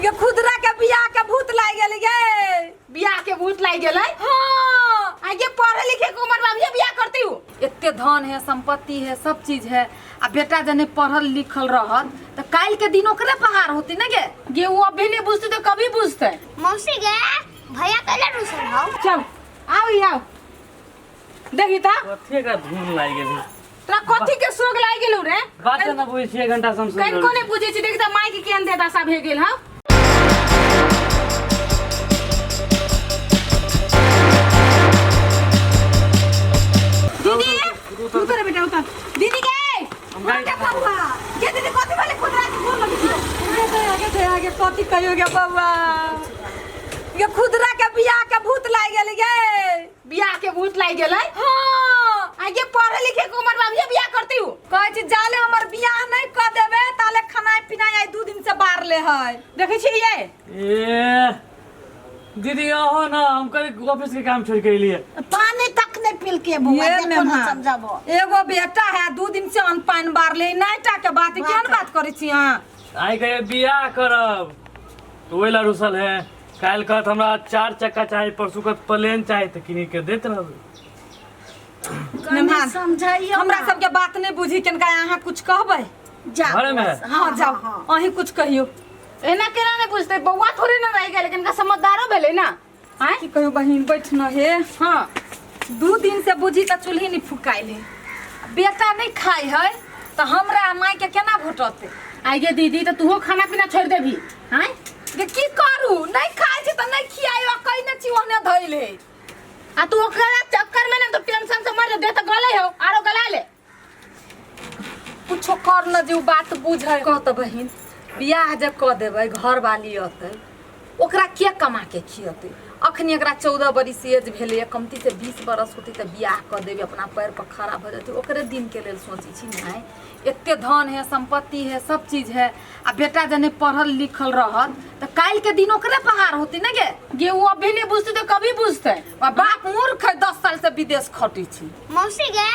ये खुदरा के बियाह के भूत लाग गेल गे। बियाह के भूत लाग गेलै? हाँ। आगे पढ़े लिखे के उम्र में अभी बियाह करती हो? एते धन है, संपत्ति है, सब चीज है, आ बेटा जने पढ़ल लिखल रहत त काल्हि के दिन ओकरे पहाड़ होती ने गे। गे वो अभी नहीं बुझते तो कभी बुझते। मौसी गे भैया कैला रुसल हौ? चल आओ ई आओ देखी ता कथी का धुन लागि गेल? तोरा कथी के सोग लागि गेलौ रे? बात न बुझै छियै, घंटा से हम सुनि कनिको रहल नहि बुझै छी। देखी ता माय के केहन देह दशा भे गेल हौ। दीदी उतर बेटा उतर। दीदी गे के बउआ के दीदी कथी भेलै? खुदरा के गोर लगै छी। आगे आगे आगे कथी कहियो गे बउआ, ये खुदरा के बियाह के भूत लागि गेल गे। बियाह के भूत लागि गेलै? हाँ। आगे पढ़े लिखे के उम्र में अभी बियाह करती हो? कहै छी जाले हमर बियाह नहि कऽ देबै ताले खानाइ पिनाइ आइ 2 दिन से बारले है। देखै छी ये। ए दीदी अहो न, हम कभी ऑफिस के काम छोड़ के एलियै। पानी तक नहीं पील के बउआ, ये देखो न मेहमान। समझाबो। एगो बेटा है 2 दिन से अन्न पानि बारले, नाइटा के बात केहन बात करै छी अहाँ? आइ कहे बियाह करब तो ओहि ला रुसल है, काल्हि कहत हमरा 4 चक्का चाही, परसू कहत प्लेन चाही, तऽ किनी के देत रहबै। मेहमान, समझाइयो हमरा ना। सबके बात नहीं बुझी केनका, अहाँ कुछ कहबै? जा घरे में? हाँ जाओ, अहीं कुछ कहियो। एना केना नहीं बुझते? बउआ थोड़े ना रह गेलै, कनिका समझदारो भेलै ना। आँय की कहियो बहिन, बैठ न हे। हाँ 2 दिन से बुझी तऽ चूल्ही नहीं फुकाइल है, बेटा नहीं खाइ है तऽ हमरा माय के केना घोटतै? आइ गे दीदी तऽ तूहो खाना पीना छोड़ि देबही? आँय गे की करू, नहीं खाइ छी तऽ नहीं खियाइ, आ कहि नहि छी ओहने धैल है। आ तू ओकरा चक्कर में ना तो टेंशन से मर दे तऽ गले हो आरो गला ले। कुछो कर न जे उ बात बुझै। कह तऽ बहिन, बियाह जे कऽ देबै, घरवाली अतै, ओकरा के कमा के खियतै? अखनी एकरा 14 बरिस एज भेलैए, कमती से 20 बरस होतै तऽ बियाह कऽ देबै, अपना पैर पर खड़ा भऽ जेतै, ओकरे दिन के लेल सोचै छी ने। एते धन है, संपत्ति है, सब चीज है, आ बेटा जने पढ़ल लिखल रहत तऽ काल्हि के दिन ओकरे पहाड़ होती ने गे। गे वो अभी नहीं बुझते तो कभी बुझते। आ बाप मूर्ख है, 10 साल से विदेश खटै छी। मौसी गे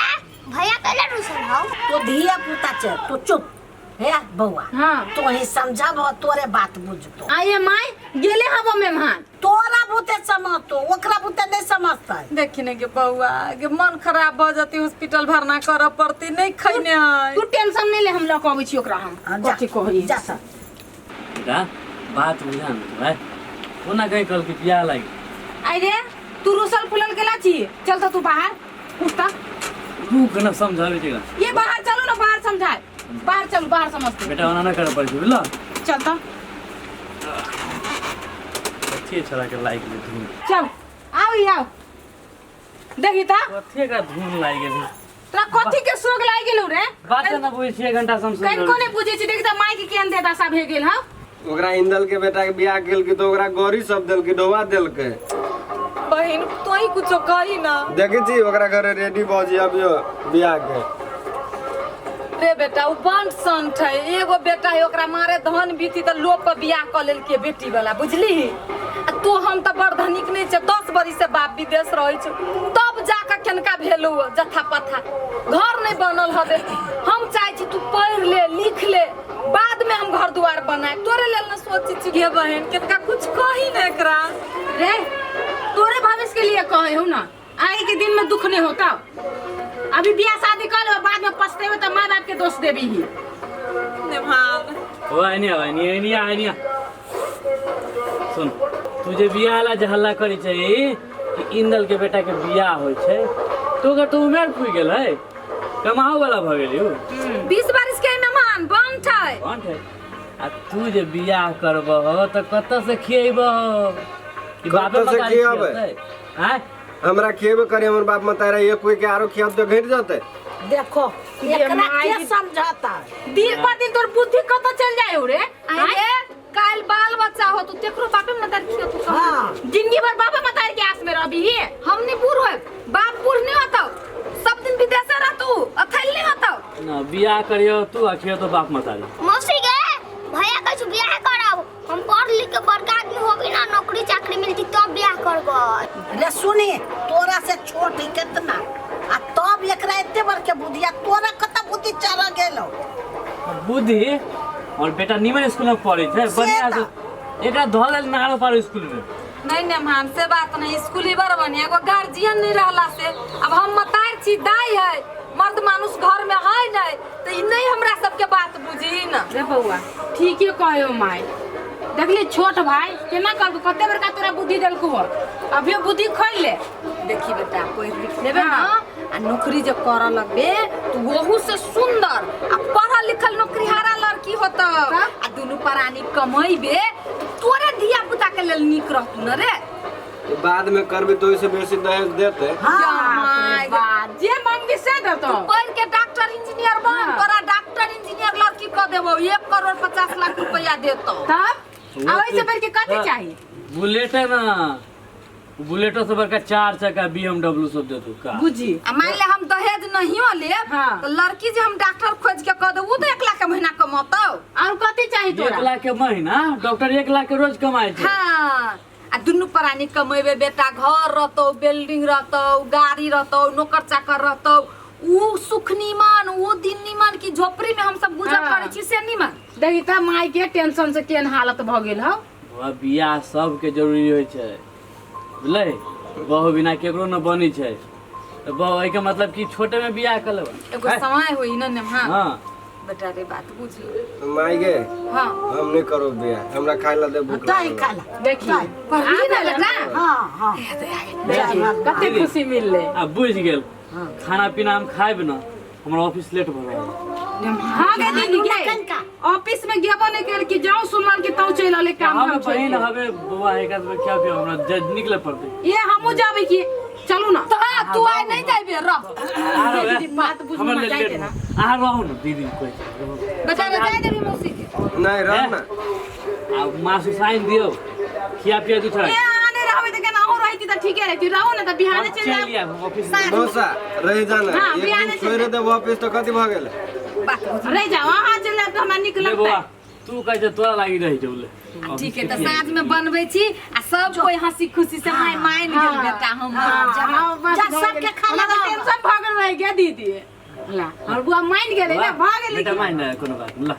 भैया कैला रुसल हौ? तो धिया पुता छै, तो चुप हे बउआ। हाँ। तो ही समझब, तोरे बात बुझतो। आये माय गेले हबो मेहमान। तोरा बुते समझतो, ओकरा बुते नहीं समझतै। देखी ने गे बउआ गे, मन खराब भऽ जेतै, हॉस्पिटल भरना करऽ पड़तै, नहीं खैने है। तू टेंशन नहीं ले, हम लऽ कऽ अबै छी ओकरा। हम हाँ, जा। कथी कहली? जा सर। बेटा बात बुझा न तू भाई, ओना कहीं कहलकै बियाह लागि। आइ रे तू रुसल फुलल गेला छी, चल तऽ तू बाहर उठ। तू केना समझाबै छै एकरा? ये बाहर चलू ना, बाहर समझाए, बाहर चलू, बाहर समझते। बेटा ओना नहि करऽ पड़ै छै, बुझलऽ? चल तऽ। कथी छोड़ा के लागि गेलै धुन? चल आओ ई आओ देखी ता कथी का धुन लागि गेल? तोरा कथी के सोग लागि गेलौ रे? बात न बुझै छियै, घंटा से हम सुनि कनिको रहल नहीं बुझै छी। देखी ता माय के केहन देह दशा भे गेल हौ। ओकरा इंदल के बेटा के बियाह केलकै तऽ ओकरा गौरी सब देलकै, डोबा देलकै। बहिन तू ही कुछो कही ना। देखै छी ओकरा घरे रेडी भऽ जी अभियो बियाह के। रे बेटा उ बंट संट है, एगो बेटा है, ओकरा मारे धन बीती तऽ लोभ पर बियाह कऽ लेलकै बेटी वाला, बुझली? आ तू हम तऽ बड़ धनिक नहीं छै, 10 बरिस से बाप विदेश रहै छै, तब जाकऽ केनका भेलौ जथा पथा, घर नहीं बनल हबे। हम चाहै छी तू पढ़ि ले लिख ले, बाद में हम घर दुआर बनाए, तोरे लेल न सोचै छी गे बहिन, केनका कुछ कही ने एकरा। रे तोरे भविष्य के लिए कहे हूँ ना, आगे के दिन में दुख नहीं होता। अभी बियाह शादी कर ले, बाद में पछतेबे तो माँ बाप के दोष देबी ही। नेभान ओ आइनी आइनी आइनी आइनी सुन, तू जे बियाह ला जे हल्ला करै छै कि इंदल के बेटा के बियाह होइ छै, तो ओकर तो उमेर पुरि गेल है, कमाओ वाला भऽ गेल यौ। 20 बरिस के मेहमान बंट है। बंट है। आ तू जे बियाह करबह तऽ कतऽ से खियेबह? कि बापे कतऽ से मतारी खियेबै? खियेतै? आँय? हमरा खियेबे करी हमर बाप मतारा, एक कोई के आरो खियाब तऽ घटि जेतै। देखो एकरा के समझाता? दिन पर दिन तोर बुद्धि कतऽ चल जाय हो रे? अरे काल बाल बच्चा हो तू तेकरो बापे मतारी खियतौ। हाँ। जिंदगी भर बापे मतारी के आस में रहबी ही। हम नहीं बूढ़ होब, बाप बूढ़ नहीं होतौ, सब दिन विदेशे रहतू, अथैल नहीं होतौ। ना बियाह करियो तू आ खियतो बाप मतारी। मौसी गे भैया कहै बियाह करब, हम पढ़ लिख के बड़का आदमी होबी ना, नौकरी चाकरी मिलती तब बियाह करबै। रे सुनी, तोरा से छोट ही केतना, आ तब एकरा एते बड़ के बुद्धि, आ तोरा कत बुद्धि चढ़ गेलो? बुद्धि और बेटा निमन स्कूल में पढ़ै छै, बढ़िया से एकरा धऽ देल नारो पारो स्कूल में। नहीं नहीं मान से बात नहीं, स्कूल ही बड़ बढ़िया, एगो गार्जियन नहीं रहला से। अब हम मतार छी, दाई है, मर्द मानुस घर में है नहीं, तो ई नहीं हमरा सबके बात बुझी न। रे बौआ ठीके कहो माय, देखली छोट भाई केना करबो, कते बड़का तोरा बुद्धि देलको हो, अभियो बुद्धि खोल ले। देखी बेटा पढ़ लिख लेबे ना हाँ। आ नौकरी जब करऽ लगबे तो वहू से सुंदर आ पढ़ल लिखल नौकरीहारा लड़की होत आ दुनू प्राणी कमैबे तो तोरे धिया पुता के लेल नीक रहतु न रे। बाद में करबी तो ओइसे बेसी दहेज देते। हाँ, बाप जे मांगबी से देतो। पढ़ के डॉक्टर इंजीनियर बन, हाँ। तोरा डॉक्टर इंजीनियर लड़की क देबो, 1 करोड़ 50 लाख रुपया देतो। तब आ ओइसे बढ़ के कथी चाही? बुलेट है ना, बुलेटो से बड़का 4 चक्का BMW सब देतो का। बुझी आ मान ले हम दहेज नहियो लेब हाँ। तो लड़की जे हम डॉक्टर खोज के क देबो, उ तो 1 लाख के महीना कमतौ। और कथी चाही 1 तोरा? लाख के महीना डॉक्टर 1 लाख के रोज कमाए छै। हाँ आ दुनू प्राणी कमेबे बेटा, घर रहतौ, बिल्डिंग रहतौ, गाड़ी रहतौ, नौकर चाकर रहतौ, उ सुख नीमन, उ दिन नीमन कि झोपड़ी में हम सब गुजर हाँ। करै छी से नीमन। देखी त माय के टेंशन से केहन हालत भ गेल हौ। बौआ बियाह सबके जरूरी होइ छै बुझलै, बहु बिना केकरो न बनै छै। तऽ बहु एहिके मतलब कि छोटे में बियाह कऽ लेबै। एगो समय होई न नेहा। हाँ बेटा रे बात बुझ ले। माय गे हाँ हम नहीं करो बियाह, हमरा खाए ला दे भूख दाई लागल। खाला देखी पढ़ली ना बेटा। हाँ हाँ देखी कते खुशी मिलले। आ बुझ गेल, खाना पीना हम खाएब न, हमरा ऑफिस लेट भऽ रहल। हाँ गे दीदी गे, ऑफिस में गेबो नहीं कर कि जाऊं सुनल कि तू चल आले काम हम धाम छोड़ बहिन के। हवे बौआ एक आदमी क्या पियो हमरा जज निकले पड़ते। ये हमहू जाबे की चलू ना। तो हाँ तू आइ नहीं जाबे रह। दीदी बात बुझ हमर ना लेल जाय लेट देना। अहाँ रहू न दीदी कोई रहू। बेटा रे जाय देबी मौसी के। नहीं रह ना। आ मासु साइन दियौ, खिया पिया दू ए अहाँ नहीं रहबे त केना अहूँ रहती त ठीके रहती, रहू ना त बिहाने चलि चलि जायब। आयब ऑफिस में। मौसा रह जाना, हाँ, एक बिहाने दिन चलि छोड़ जायब। देब ऑफिस तो कथी भ गेल। बात बुझ रह जाओ अहाँ चलि जायब त हमरा नीक ले लगतै। बौआ तू कहै छै तोरा लागि रहि जाउ ले। ठीक है त साँझ में बनबै छी आ सब कोई हंसी खुशी से माय मान गेल बेटा हम। हाँ, बस जा भऽ सबके गेल। खाना हमरा दऽ। टेंशन भऽ गेल रहि गे दीदी। ला हमर बुआ मान गेलै ने, भऽ गेलै बेटा कि? मान कोनो बात नहि।